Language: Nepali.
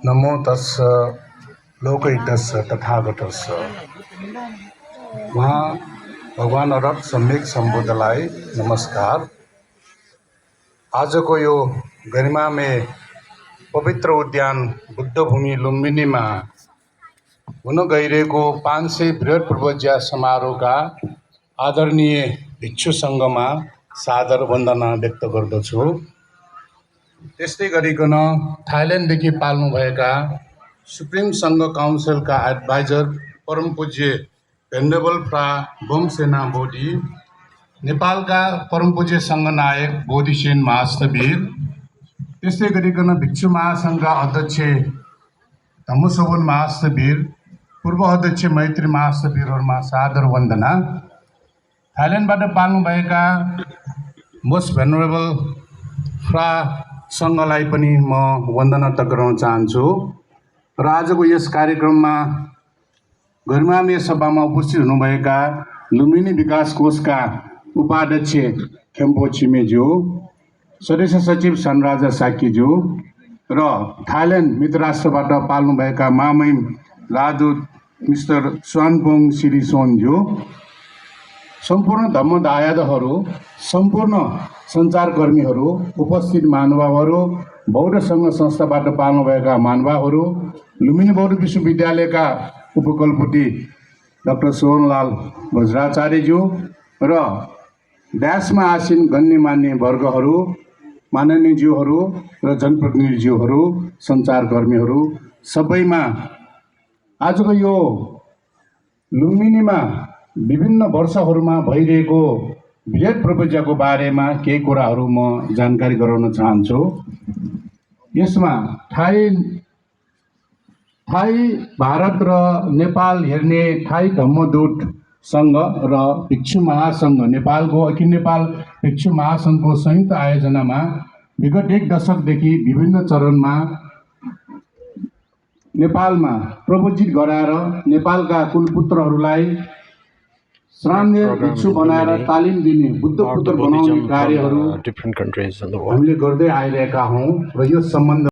नमो तस्स लोकहितस्स तथागतस्स। उहाँ भगवान अरहत सम्यक सम्बुद्धलाई नमस्कार। आजको यो गरिमामय पवित्र उद्यान बुद्धभूमि लुम्बिनीमा हुन गइरहेको 500 बृहत पूर्वज्या समारोहका आदरणीय भिक्षु सङ्घमा सादर वन्दना व्यक्त गर्दछु। त्यस्तै गरिकन थाइल्यान्डदेखि पाल्नुभएका सुप्रिम सङ्घ काउन्सिलका एडभाइजर परम पूज्य भेन्डेबल फ्रा बोमसेना बोडी, नेपालका परम पूज्य सङ्घनायक बोधिसेन महास्थवीर, त्यस्तै गरिकन भिक्षु महासङ्घका अध्यक्ष धम्मशोभन महास्थवीर, पूर्व अध्यक्ष मैत्री महास्थवीरहरूमा सादर वन्दना। थाइल्यान्डबाट पाल्नुभएका मोस्ट भेनरेबल फ्रा सङ्घलाई पनि म वन्दना टक्राउन चाहन्छु। र आजको यस कार्यक्रममा गरिमामय सभामा उपस्थित हुनुभएका लुम्बिनी विकास कोषका उपाध्यक्ष खेम्पो छिमेज्यू, सदस्य सचिव सनराजा साकीज्यू र थाइल्यान्ड मित्र राष्ट्रबाट पाल्नुभएका महामहिम राजदूत मिस्टर स्वानपोङ सिरिसोनज्यू, सम्पूर्ण धम्मदायादहरू, सम्पूर्ण सञ्चारकर्मीहरू, उपस्थित महानुभावहरू, बौद्ध सङ्घ संस्थाबाट पाल्नुभएका महानुभावहरू, लुम्बिनी बौद्ध विश्वविद्यालयका उपकुलपति डाक्टर सोहनलाल वज्राचार्यज्यू र ड्यासमा आसीन गण्यमान्य वर्गहरू, माननीयज्यूहरू र जनप्रतिनिधिज्यूहरू, सञ्चारकर्मीहरू, सबैमा आजको यो लुम्बिनीमा विभिन्न वर्षहरूमा भइरहेको बृहत पूर्वज्याको बारेमा केही कुराहरू म जानकारी गराउन चाहन्छु। यसमा थाई भारत र नेपाल हेर्ने थाई धम्मदूत सङ्घ र भिक्षु महासङ्घ, नेपालको अखिल नेपाल भिक्षु महासङ्घको संयुक्त आयोजनामा विगत 1 दशकदेखि विभिन्न चरणमा नेपालमा प्रवजित गराएर नेपालका कुलपुत्रहरूलाई श्रान्य भिक्षु बनाएर तालिम दिने, बुद्ध पुत्र बनाउने कार्यहरू हामीले गर्दै आइरहेका हौँ र यो सम्बन्ध